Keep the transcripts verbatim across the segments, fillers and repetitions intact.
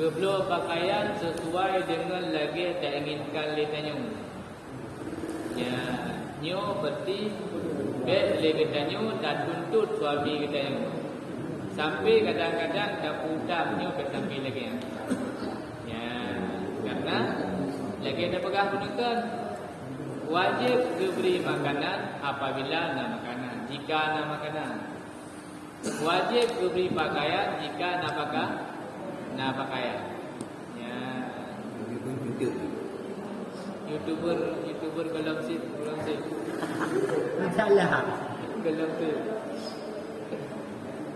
Geubloe pakaian sesuai deungon lagée tainginkan lé tanyoe. Nyan, nyoe berarti bék lé geutanyoe tatuntut suami geutanyoe. Sampai kadang-kadang tapeu-utang, nyoe bék sampai lagée nyan. Nyan, karena lagée tapeugah keuneukon, wajéb geubri makanan apabila na makanan, jika na makanan. Wajéb geubri pakaian jika na paka-, na pakaian. Ya. YouTuber, YouTuber golom sip, golom sip. Masalah. Golom sip.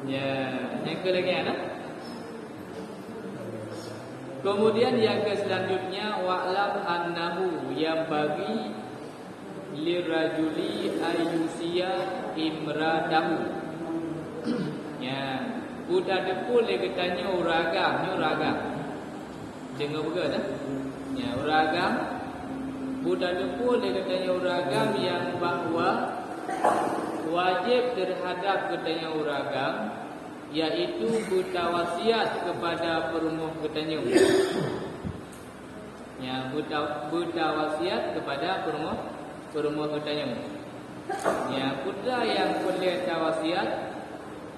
Ya, nyang keu lagée na. Kemudian yang ke selanjutnya, wa'lam annahu yanbaghi lirajuli ayyusiya imratahu. Ya, buta deupeu lé geutanyoe ureueng agam, nyoe ureueng agam. Deungoe beugét, eh? Ya, ureueng agam, buta deupeu lé geutanyoe ureueng agam nyang bahwa wajéb terhadap geutanyoe ureueng agam, yaitu beutawasiat kepada peurumoh geutanyoe. Ya, beuta-, beutawasiat kepada peurumoh, peurumoh geutanyoe. Ya, peue nyang peureulée tawasiat,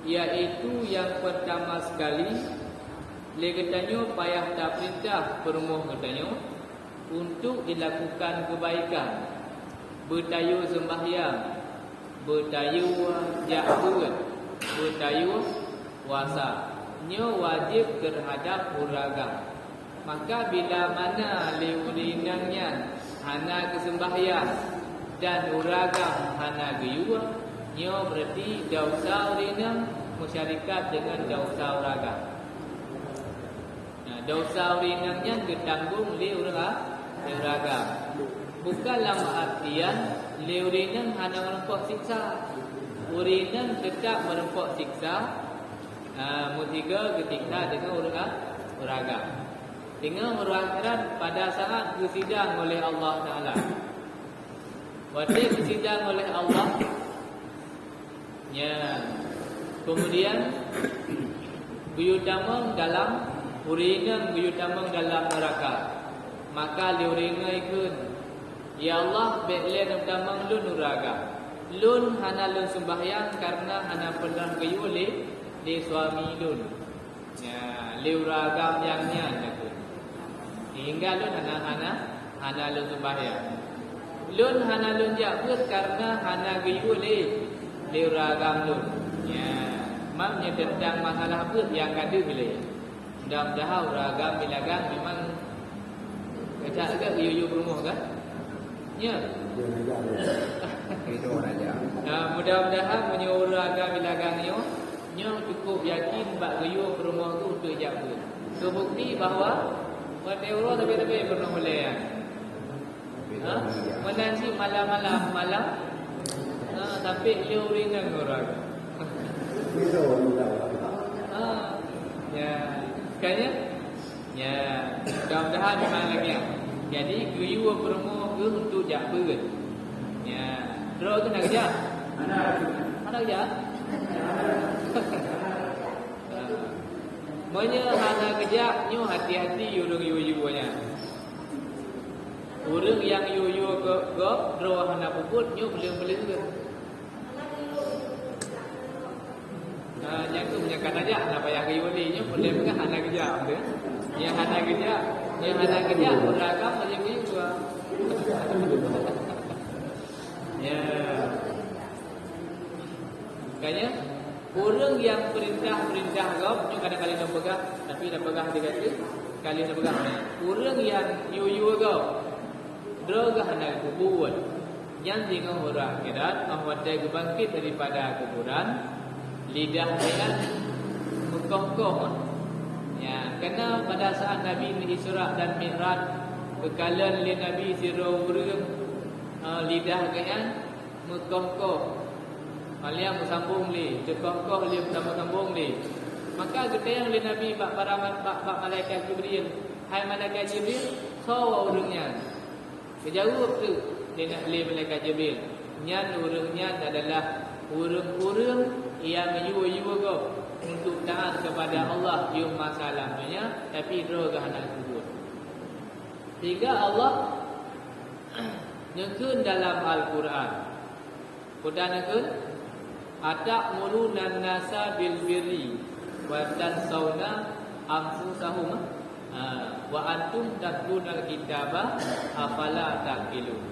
yaitu nyang pertama sekali, lé geutanyoe payah tapeurintah peurumoh geutanyoe untuk dilakukan keubaikan, beutayue seumbahyang, beutayue jak beuet, beutayue puasa. Nyoe wajéb terhadap ureueng agam. Maka bila mana lé ureueng inong nyan hana geuseumbahyang dan ureueng agam hana geuyue, nyoe berarti desya ureueng inong meusyarikat deungon desya ureueng agam. Nah, desya ureueng inong nyan geutanggong lé ureueng a-, lé ureueng agam. Bukan lam artian lé ureueng inong hana meureumpok siksa. Ureueng inong teutap meureumpok siksa, ah, meusigoe geusiksa deungon ureueng a-, ureueng agam. Deungon ureueng akhirat pada saat geusidang oleh Allah Taala. Watée geusidang oleh Allah, ya, kemudian geuyue tamong dalam, ureueng inong geuyue tamong dalam neuraka. Maka lé ureueng inong ikheun, "Ya Allah, bék lé neutamong lôn ureueng agam. Lôn hana lôn seumbahyang kareuna hana peureulée geuyue lé, lé suami lôn." Ya, lé ureueng agam nyang nyan, ya, sehingga lôn hana, hana, hana lôn seumbahyang. Lôn hana lôn jak beuet kareuna hana geuyue lé, lé ureueng agam lôn. Ya, mam nyoe teuntang masalah beuet nyang ka deuh lé. Mudah-mudahan ureueng agam bilagang memang keucak lagée geuyue-yue peurumoh kan? Ya. Itu raja. Nah, mudah-mudahan meunyoe ureueng agam bilagang nyoe, nyoe cukup yakin bak geuyue peurumoh tu untuk jak beuet. Teubukti bahwa watée uroe sabe-sabe peurumoh ulée nyan. Ha? Meunan cit malam-malam, malam. Ha, tapi lé ureueng inong ureueng. Ha. Ya. Kan ya? Ya, mudah-mudahan memang lagée nyan. Jadi, geuyue peurumoh geuh untuk jak beuet. Ya, droe geuh na geujak? Hana geujak? Meunyoe hana geujak, nyoe hati-hati ureueng yue-yue nyan. Ureueng nyang yue-yue gob, gob, droe hana peubuet, nyoe peuleueng-peuleueng geuh. Ah, nyang tu meunyoe ka tajak, hana payah geuyue lé, nyoe peue lé peugah hana geujak, beutôi? Nyang hana geujak, nyang hana geujak, ureueng agam lagée geuyue. Ya. Makanya, ureueng nyang peurintah-peurintah gob, nyoe kadang-kadang lôn peugah, tapi lôn peugah di gata, kali lôn peugah. Ureueng nyang yue-yue gob, droe geuh hana geupeubuet. Nyan singoh uroe akhirat, óh watée geubangkét daripada kuburan, lidah geuh nyan meukoh-koh. Ya, karena pada saat Nabi meu-Isra dan Mi'raj, geukalon lé Nabi sidroe ureueng, eh, lidah geuh nyan meukoh-koh. Maliang meusambong lé, teukoh-koh lé, meusambong-sambong lé. Maka geutanyong lé Nabi bak para ma-, bak, bak malaikat Jibril, "Hai malaikat Jibril, soe ureueng nyan?" Geujaweueb teuk lé, lé malaikat Jibril, "Nyan ureueng nyan adalah ureueng-ureueng nyang yue-yue gob." untuk taat kepada Allah yoh masa lam dunia, tapi droe geuh hana geubuet. Sehingga Allah neukheun dalam Al-Quran, peue neukheun, "Atamuruna nasa bil birri wa tansawna anfusakum, ha, wa antum tatlunal kitaba, afala taqilun."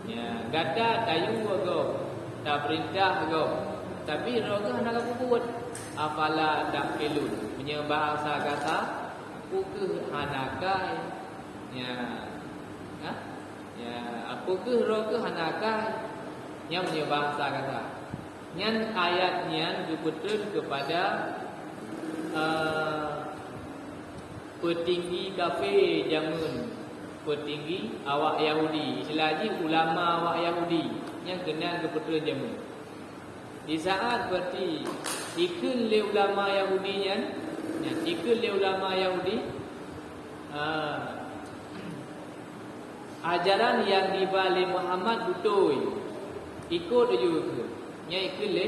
Ya, gata tayue gob, tapeurintah gob, tapi droe geuh hana geubuet. Afala taqilun. Meunyoe bahasa gata, peu kheueh hana akai? Ya. Ha? Ya, peu kheueh droe geuh hana akai? Nyan meunyoe bahasa gata. Nyan ayat nyan geupeutreun keupada, eh, peutinggi kafé jameun, peutinggi awak Yahudi, istilah jih ulama awak Yahudi, nyang keunan geupeutreun jameun. Di saat berarti ikheun lé ulama Yahudi nyan, nyan ikheun lé ulama Yahudi, ah, ajaran nyang diba lé Muhammad beutôi, ikot laju ikheun. Nyan ikheun lé,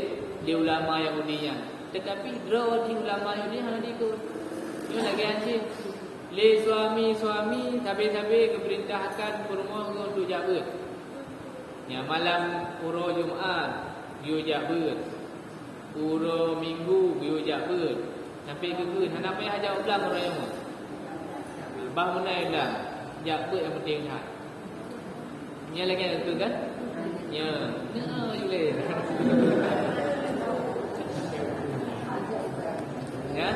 lé ulama Yahudi nyan. Teutapi droe di ulama Yahudi hana diikot. Nyoe lagèe nyan cit. Lé suami-suami sabe-sabe geupeurintahkan peurumoh geuh untuk jak beuet. Nyan malam uroe Jumat, geuyue jak beuet. Uroe Minggu geuyue jak beuet. Sampoe geukheun, hana payah jak u blang uroe nyoe. Bah meunan i blang, jak beuet nyang peunteng that. Nyan lagèe nyan beutôi kan? Ya, ya, Yulin. Ya,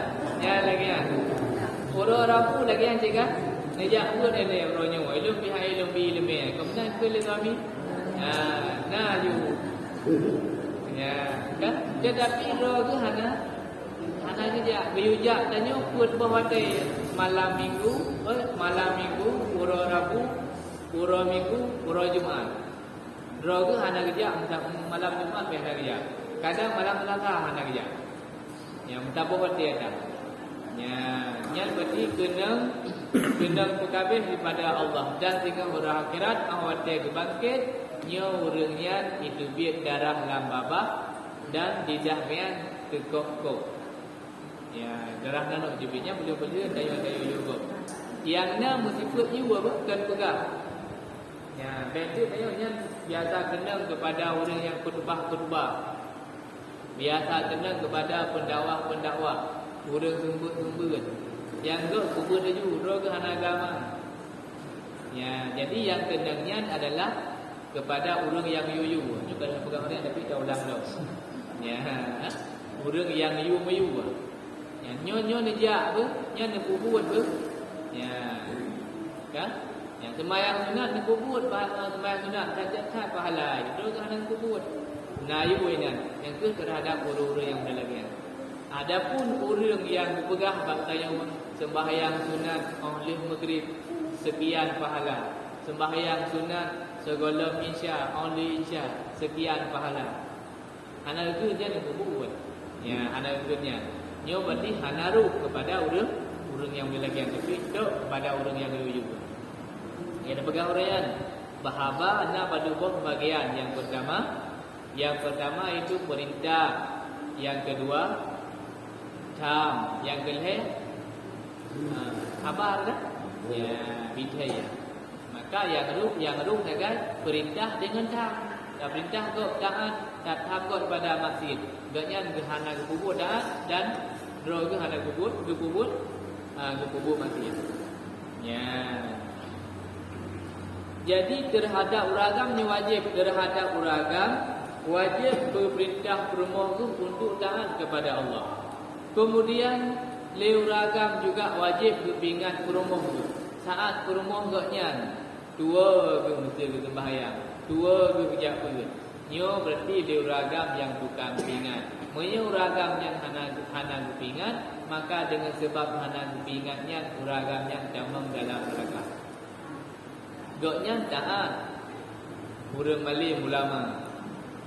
ya lagèe nyan. Uroe Rabu lagèe nyan cit kan? Neujak beuet ilèe uroe nyoe. Ilôn pih hai lôn bi ileumèe. Keu meunan keu lé suami. Ya, na laju. Ya, kan? Teutapi droe geuh hana, hana geujak. Geuyue jak tanyoe peuet boh watèe, malam Minggu, eh, malam Minggu, uroe Rabu, uroe Minggu, uroe Jumat. Droe geuh hana geujak, malam Jumat pih hana geujak. Kadang malam Selasa hana geujak. Nyang meutabôh watèe ata. Nyan, nyan berarti keunong, keunong peukabeh daripada Allah. Dan singoh uroe akhirat, 'oh watèe geubangkét, nyoe ureueng nyan jiteubiet darah lam babah dan lidah nyan teukok-kok. Ya, darah nyan jiteubiet nyan buleuen-buleuen, tayue-tayue yue gob. Nyang na meusifeuet yue, kon peugah. Ya, bèk teuk tayue nyan biasa keunong keupada ureueng nyang khutbah-khutbah. Biasa keunong keupada peundakwah-peundakwah, ureueng seumeubeuet-seumeubeuet. Nyang gèt geubeuet laju, droe geuh hana agama. Ya, jadi nyang keunong nyan adalah keupada ureueng nyang yue-yue. Nyoe ka lheueh peugah ureueng, tapi taulang lom. Ya, ureueng nyang yue meuyue. Ya, nyoe, nyoe neujak beuh, nyan neupeubuet beuh. Ya. Kan? Nyang seumayang sunat neupeubuet, pa-, seumayang sunat, that-that pahala, droe geuh hana neupeubuet. Na yue nyan, nyan keuh teuhadap ureueng-ureueng nyang model lagèe nyan. Adapun ureueng nyang geupeugah bak tanyoe, seumbahyang sunat 'oh lheueh Maghrib, seukian pahala. Seumbahyang sunat sigohlom Isya, 'oh lheueh Isya, seukian pahala. Hana geukheun nyan neupeubuet. Ya, hana geukheun nyan. Nyoe berarti hana rôh keupada ureueng, ureueng nyang model lagèe nyan, tapi tok keupada ureueng nyang yue-yue. Nyang teupeugah ureueng nyan, bahwa na padub boh bagian. Nyang peurtama, nyang peurtama itu peurintah, nyang keudua tham, nyang keulhèe, ah, khabar kan? Ya, bidhaya. Maka nyang rôh, nyang rôh sagai peurintah deungon tham. Tapeurintah gob taat, tatham gob daripada maksiet. Gobnyan geuh hana geupeubuet taat dan droe geuh hana geupeubuet, geupeubuet, ha, geupeubuet maksiet. Nyan. Jadi, teuhadap ureueng agam nyoe wajéb, teuhadap ureueng agam wajéb beupeurintah peurumoh geuh untuk taat keupada Allah. Keumudian, lé ureueng agam juga wajéb geupeuingat peurumoh geuh. Saát peurumoh gobnyan, tuwoe geuh meusé geuseumbahyang, tuwoe geuh geujak beuet. Nyoe beurati lé ureueng agam nyang tukang peuingat. Meunyoe ureueng agam nyan hana, hana geupeuingat, maka deungon sabab hana geupeuingat nyan, ureueng agam nyan tamong dalam neuraka. Gobnyan taát, ureueng malém, ulama,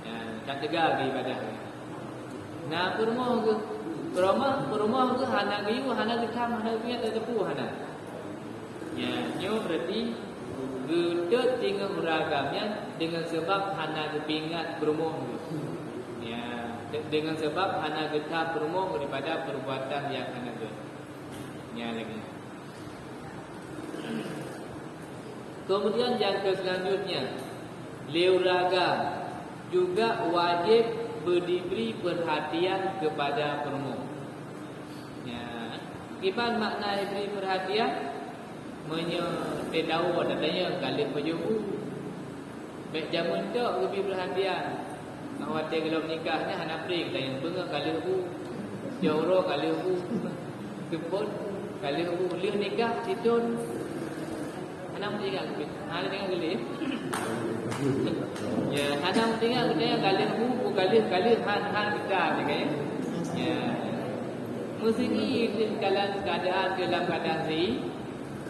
nyan ka teuga geuibadah. Na peurumoh geuh, peurumoh, peurumoh geuh hana geuyue, hana geutham, hana geupeuingat, tateupeue hana. Nyan, nyoe beurati geutot singoh ureueng agam nyan deungon sabab hana geupeuingat peurumoh geuh. Nyan, Dengan sebab hana geutham peurumoh daripada perbuatan yang hana gét. Nyan lagée nyan. Kemudian yang ke selanjutnya, lé ureueng agam juga wajéb beu dibri perhatian kepada peurumoh. Ya, kiban makna dibri perhatian? Meunyoe teudawa datanya galeh meujeubu. Bék jameun tok geubri perhatian. Ngon watée gohlom nikah nyan hana pré geutanyoe beungoh ka lheueh bu. Siuroe ka lheueh bu. Seupôt ka lheueh bu. Lheueh nikah sithon. Hana meuingat keu, hana ingat geuleh. Ya, hana meuingat geutanyoe ka lheueh bu, bu ka lheueh, ka lheueh, han, han geutanyoe kan. Ya. Meuseuki dalam keadaan, dalam keadaan si,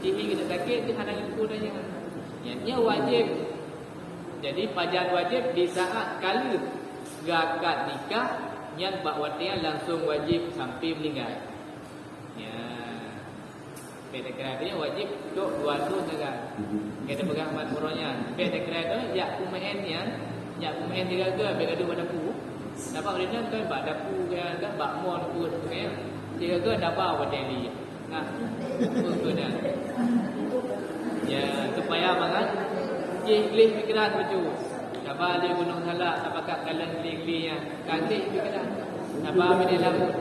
sihi keuneuk sakét, hana geupeu tanyoe. Ya, nyoe wajéb. Jadi pajan wajéb di saat ka lheueh geuakad nikah, nyan bak watée nyan langsong wajéb sampai meuninggai. Ya. Bék takira nyan wajéb tok dua thon sagai. Bék tapeugah mat uroe nyan. Bék takira nyan jak peumaén nyan, jak peumaén sigaga bék gadoh bak dapu. Sabab ureueng nyan kan bak dapu kan, bak mon pun kan. Sigaga daba watée li. Nah, beutôi dah. Ya, supaya mangat jih gleh pikiran bacut. Saba lé gunong salak, saba ka kalon gleh-gleh nyan. Kantik pikiran. Saba bidé lamun.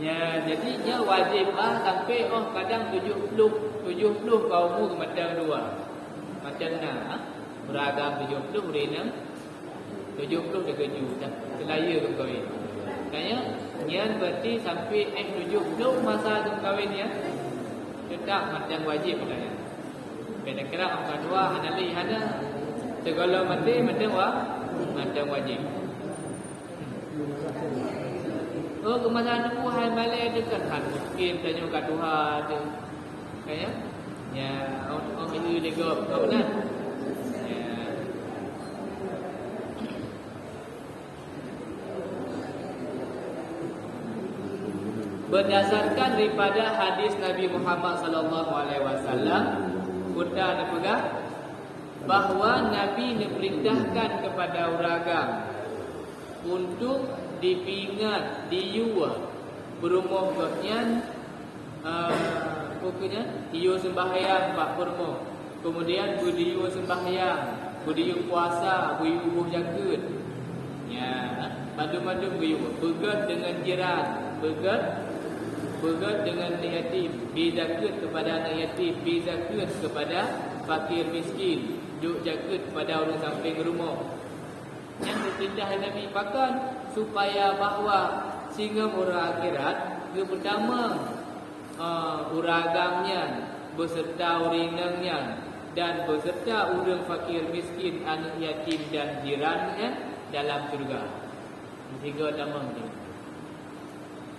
Ya, jadi nyan wajéb bah sampai oh kadang tujuh puluh, tujuh puluh ka umu mantong dua. Mantong na, ha? Ureueng agam tujuh puluh, ureueng inong tujuh puluh dikeue ju, dah seulayeue geukawén. Kaya nyan berarti sampai eh tujuh puluh masa geukawén nyan, teutap mantong wajéb nyan. Bék takira ong ka dua hana lé hana. Sigohlom maté mantong wa-, mantong wajéb. Oh, keu masa nunggu hai malée teuh kan, kan miskin tanyoe ka tuha teuh. Kan ya? Ya, oh, oh, ini lego, oh, benar. Ya. Berdasarkan daripada hadis Nabi Muhammad sallallahu alaihi wasallam, peue teupeugah bahwa Nabi neupeurintahkan kepada ureueng agam untuk dipeuingat, diyue peurumoh gobnyan, eh, peue keuh nyan, yue seumbahyang bak peurumoh, kemudian beudiyue seumbahyang, beudiyue puasa, beuyue boh jakeuet. Ya, bandum-bandum geuyue, beugét deungon jiran, beugét, beugét deungon aneuk yatim, bri jakeuet kepada aneuk yatim, bri jakeuet kepada fakir miskin, jok jakeuet kepada ureueng sampéng rumoh. Nyan geupeurintah lé Nabi pakon? Supaya bahwa singoh uroe akhirat geupeutamong, eh, ureueng agam nyan beuseurta ureueng inong nyan dan beuseurta ureueng fakir miskin, aneuk yatim dan jiran nyan dalam syeuruga. Sigo tamong tu.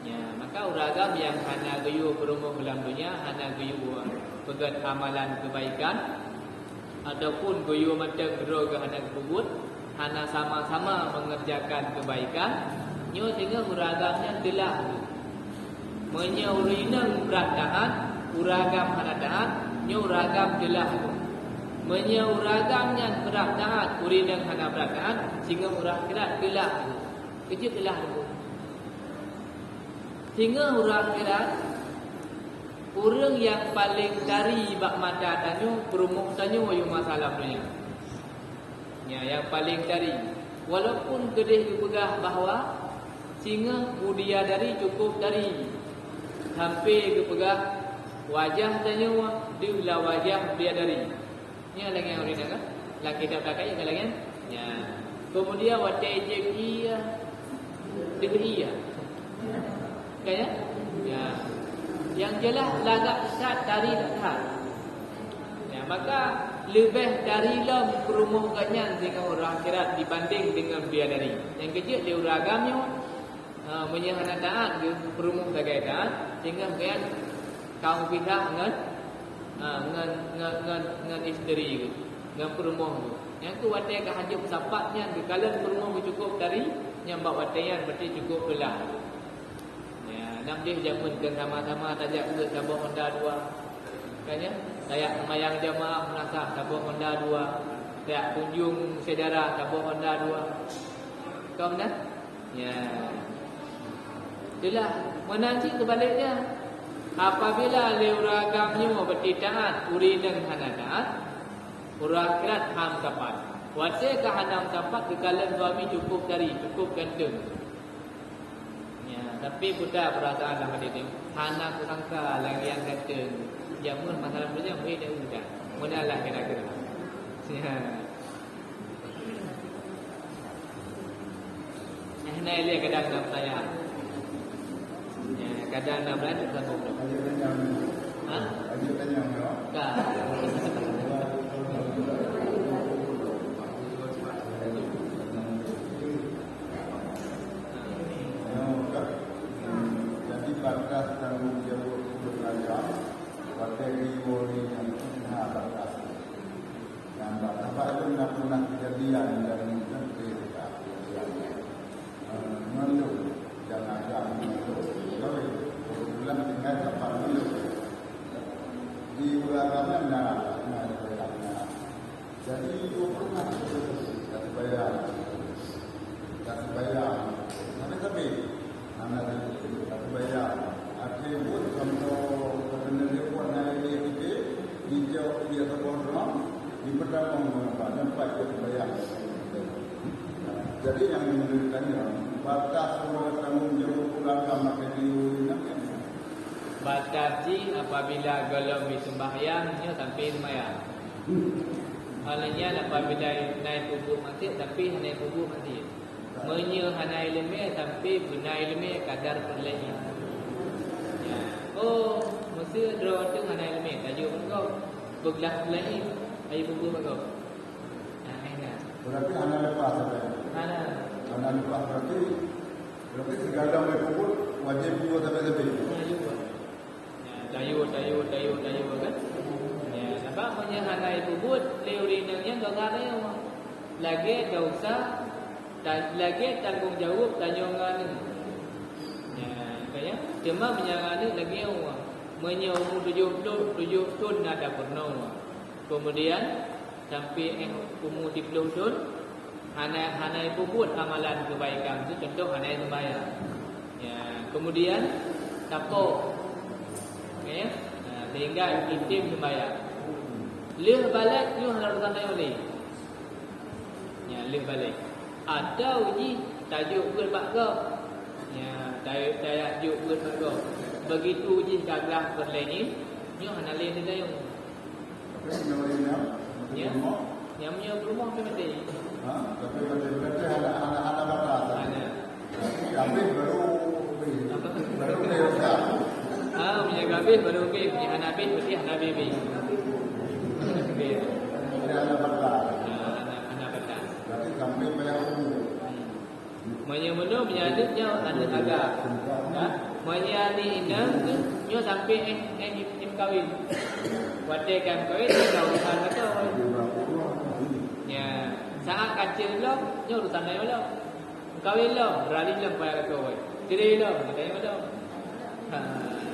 Ya, maka ureueng agam nyang hana geuyue peurumoh lam donya, hana geuyue peugét amalan keubaikan, ataupun geuyue mantong keudroe geuh hana geupeubuet, hana sama-sama mengerjakan keubaikan, nyoe singoh ureueng agam nyan teulah. Meunyoe ureueng inong brat taát, ureueng agam hana taát, nyoe ureueng agam teulah. Meunyoe ureueng agam nyan brat taát, ureueng inong hana brat taát, singoh uroe akhirat teulah. Keuh jeuet teulah. Singoh uroe akhirat, ureueng nyang paleng tari bak mata tanyoe, peurumoh tanyoe yôh masa lam donya. Nyan nyang paleng tari. Walaupun keudeh geupeugah bahwa singoh bidadari cukôp tari, sampoe geupeugah wajah tanyoe deuh lam wajah bidadari. Nyan lagée ureueng inong kan? Lam kitab takai ka lagée nyan. Ya. Kemudian watée jeuet ie, deuh ie. Kan ya? Ya. Nyang jeulaih lagak that tari that. Ya, maka leubeh tari lom peurumoh gobnyan singoh uroe akhirat dibandeng deungon bidadari. Nyang keuh jeuet lé ureueng agam nyoe, Ha, meunyoe hana taát geuh, peurumoh sagai taát, singoh gobnyan ka meupisah ngon, ha, ngon, ngon, ngon, ngon isteri geuh, ngon peurumoh geuh. Nyang keuh watée ka hanjeuet sapat nyan geukalon peurumoh geuh cukôp tari, nyan bak watée nyan berarti cukôp teulah. Ya, nam deh jameun kan sama-sama tajak beuet saboh honda dua. Kan ya? Tajak seumayang jamaah meunasah saboh honda dua. Dak kunjung syedara tabôh honda dua. Ka meunan? Ya. Itulah, meunan cit seubaliknya. Apabila lé ureueng agam nyoe beutaat, ureueng inong hana taat, ureueng akhirat han meusapat. Watée ka hana meusapat, geukalon suami cukup dari, cukup ganteng. Ya, tapi peue that peurasaan lam até nyoe, hana kusangka lagée nyang ganteng. Jameun masalah dunia, meuhé dak udah. Meunan lah kira-kira. Ya. Eh, na ilée kadang na peutanyaan. Ya, kadang na peutanyaan, tak sanggup. Ha? Ka. Jadi, batas tanggong jaweueb ureueng agam, watée geuyue nyan na batas. Nyang bak saban lôn na pernah kejadian dan mungkin kejadian. Eh, ngon lôn, dan ada ngon lôn. Kebetulan tinggai saban lôn. Di ureueng agam na, na, na, na. Jadi, dua pernah tak dibayar. Tak dibayar. Tapi, tapi, Hana lé, tapi bayar. Akhé buet sampoe gubunur lé buet na ilée teuke, jijok dia saboh drum, jipeutamong ngon apa, nyan pat jeuet bayar. Jadi, nyang meunurot tanyoe, batas uroe tanggong jaweueb ureueng agam makai diu nyan kan? Batas jih apabila gohlom jiseumbahyang, nyoe sampoe seumbahyang. Óh lheueh nyan apabila na ipeubuet maksiat, sampoe hana ipeubuet maksiat. Meunyoe hana iéleumé, sampoe beuna iéleumé kadar peureulée jih. Ya. Oh, meusé droe teuh hana iéleumé, tajok bak gob. Beuglah peureulée jih, ayo bubur bak gob. Nah, eh, nah. Berarti hana lepas sampai. Hana. Hana lepas berarti, berarti segala yang kubur wajib juga sampai-sampai. Hana juga. Ya, tayue, tayue, tayue, tayue kan. Ya, sabab meunyoe hana ipeubuet lé ureueng inong nyan dosa tayue. Lagée dosa, ta-, lagée tanggong jaweueb tanyoe ngon aneuk. Ya, ka ya. Cuma meunyoe aneuk lagée nyoe, meunyoe umu tujoh ploh, tujoh thon na tapeurunoe. Kemudian, sampai, eh, umu siplôh thon, hana, hana ipeubuet amalan keubaikan tu, contoh hana seumbahyang. Ya, kemudian, tapo. Ya, ha, sehingga item seumbahyang. Lheueh balek, lheueh hana urusan tanyoe lé. Ya, lheueh balek. Atau jih tajok beuet bak gob. Ya, ta-, tajok beuet bak gob. Begitu jih ka glah peureulée jih, nyoe hana lé teuh tanyoe. Tapi meunyoe ureueng inong, ya, meunyoe rumoh. Nyang meunyoe rumoh pih maté. Ha? Tapi maté, berarti hana, hana, hana batas. Hana. Tapi habéh baru, apa? Baru dia. Ah, meunyoe habéh baru habéh, meunyoe hana habéh, berarti hana habéh-habéh. Habéh. Jadi hana batas. Ah, hana, hana batas. Berarti sampai payah umur. Hmm. Meunyoe meunoe, meunyoe aneuk nyoe aneuk agam. Ha? Meunyoe aneuk inong tu, nyoe sampai eh, eh, jimeukawen. Watée ka meukawen, nyoe ka urusan lakoe. Ya, saát ka ceuet lom, nyoe urusan laén lom. Meukawen lom, beurani lom payah lakoe. Cerai lom, meukawen lom. Ha,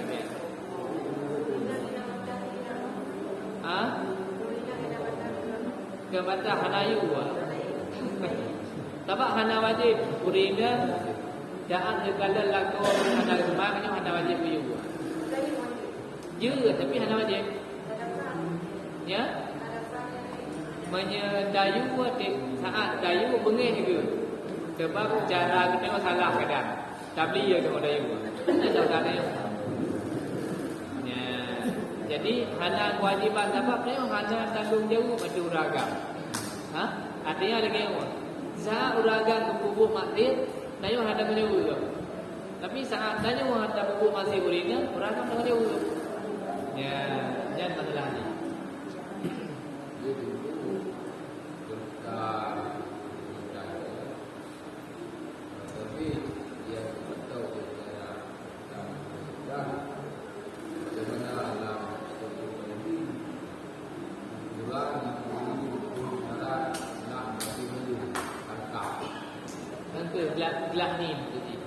oke. Ha? Keu batas hana yue. Sabab hana wajéb. Ureueng inong taát keu keuadaan lakoe hana geumat, nyoe hana wajéb geuyue. Yue, tapi hana wajéb. Ya? Meunyoe tayue, saát tayue beungéh geuh. Sabab cara geutanyoe salah kadang. Tabli ya deungon dayuh. Ada udah dayuh. Ya. Jadi, hana kewajiban sabab dayuh hana tanggong jaweueb ateueh ureueng agam. Ha? Artinya lagée nyoe. Saat ureueng agam geupeubuet maksiat, dayuh hana tanggong jaweueb. Tapi saat dayuh hana peubuet maksiat ureueng inong, ureueng agam tanggong jaweueb. Ya, nyan masalah ni. Tapi dia tahu cara dan bagaimana alam seperti ini. Orang yang dulu cara nak bagi beli harta. Tentu gelah, gelah ni maksud dia.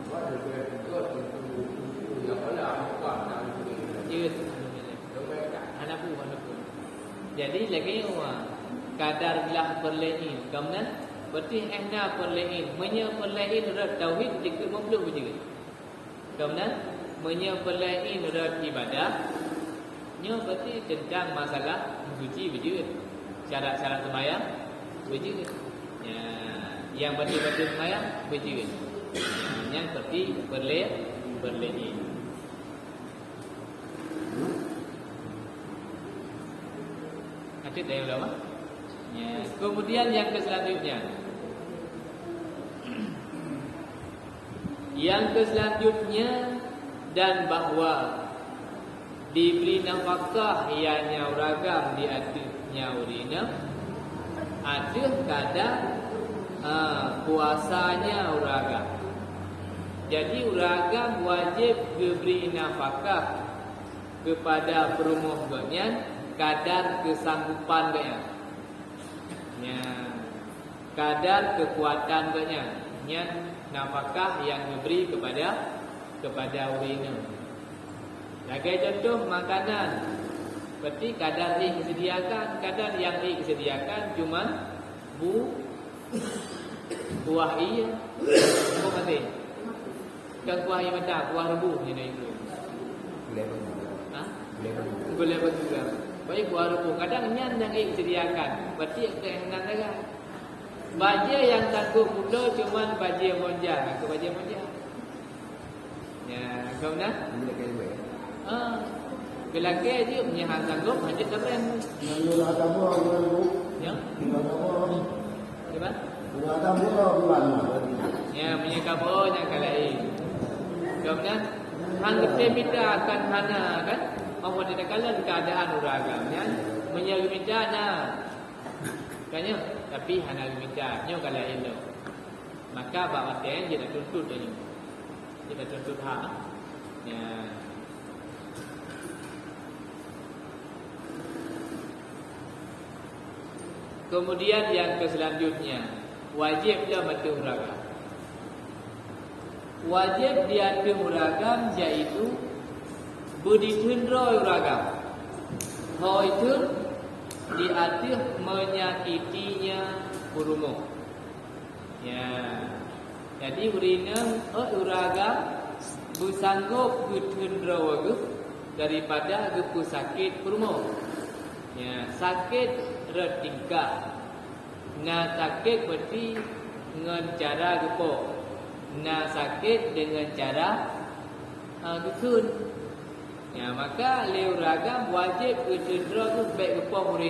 Buat lebih juga tentu yang boleh apa nak beli. Yes. Anak buah, anak buah. Jadi lagi orang Kadar glah peureulée in, ka meunan? Berarti éh na peureulée in. Meunyoe peureulée in rot tauhid, dikeue meupluh beujeuet. Ka meunan? Meunyoe peureulée in rot ibadah, nyoe berarti teuntang masalah meusuci beujeuet. Syarat-syarat seumayang beujeuet. Ya, nyang bateue-bateue seumayang beujeuet. Ya, nyang berarti peureulée, peureulée in. Até dah ulama. Ya. Kemudian yang ke selanjutnya. Yang ke selanjutnya, dan bahwa diberi nafkah ianya ureueng agam di ateueh nyan ureueng inong, ateueh kadar, ha, puasanya ureueng agam. Jadi, ureueng agam wajéb geubri nafkah keupada peurumoh gobnyan kadar keusanggupan gobnyan. Nyan, kadar keukuatan gobnyan. Nyan nafkah nyang geubri keupada, keupada ureueng inong. Lagée contoh makanan, berarti kadar ék geusediakan, kadar nyang ék geusediakan cuma bu-, buah ie, buah maté. Bukan kuah ie mata, kuah rebu nyan na itu. Gulai batu. Ha? Gulai batu. Gulai batu. Baik, kuah rebu. Kadang nyan nyang ék sediakan. Berarti keuhenan sagai. Bajée nyang sanggob mulo cuman bajée monja, ke bajée monja. Ya, kau nah? Ini dah kayu, ya? Ha. Geulakée jih meunyoe han sanggob, hajat tabren. Yang ada buah, orang bu. Ya? Yang ada buah. Gimana? Yang ada buah, orang bu. Ya, meunyoe ka buah nyang ka laén. Gobnyan han geutem mita akan hana kan? Bahwa di dalam keadaan ureueng agam nyan, meunyoe geumita na. Kan nyoe, tapi hana geumita. Nyoe ka laén lom. Maka bak watée nyan jeuet tatuntut nyoe. Jeuet tatuntut hak. Ya. Kemudian yang ke selanjutnya, wajéb lom ateueh ureueng agam. Wajéb di ateueh ureueng agam yaitu beuditeun droe ureueng agam. Ho iteun di ateueh menyakitinya peurumoh. Ya. Jadi, ureueng inong, oh, ureueng agam beusanggob geuteun droe geuh daripada geupeusakét peurumoh. Ya, sakét rot tingkat. Na sakét berarti ngon cara geupo. Na sakét deungon cara, ha, geukheun. Ya, maka lé ureueng agam wajéb geuteun droe geuh bék geupoh ureueng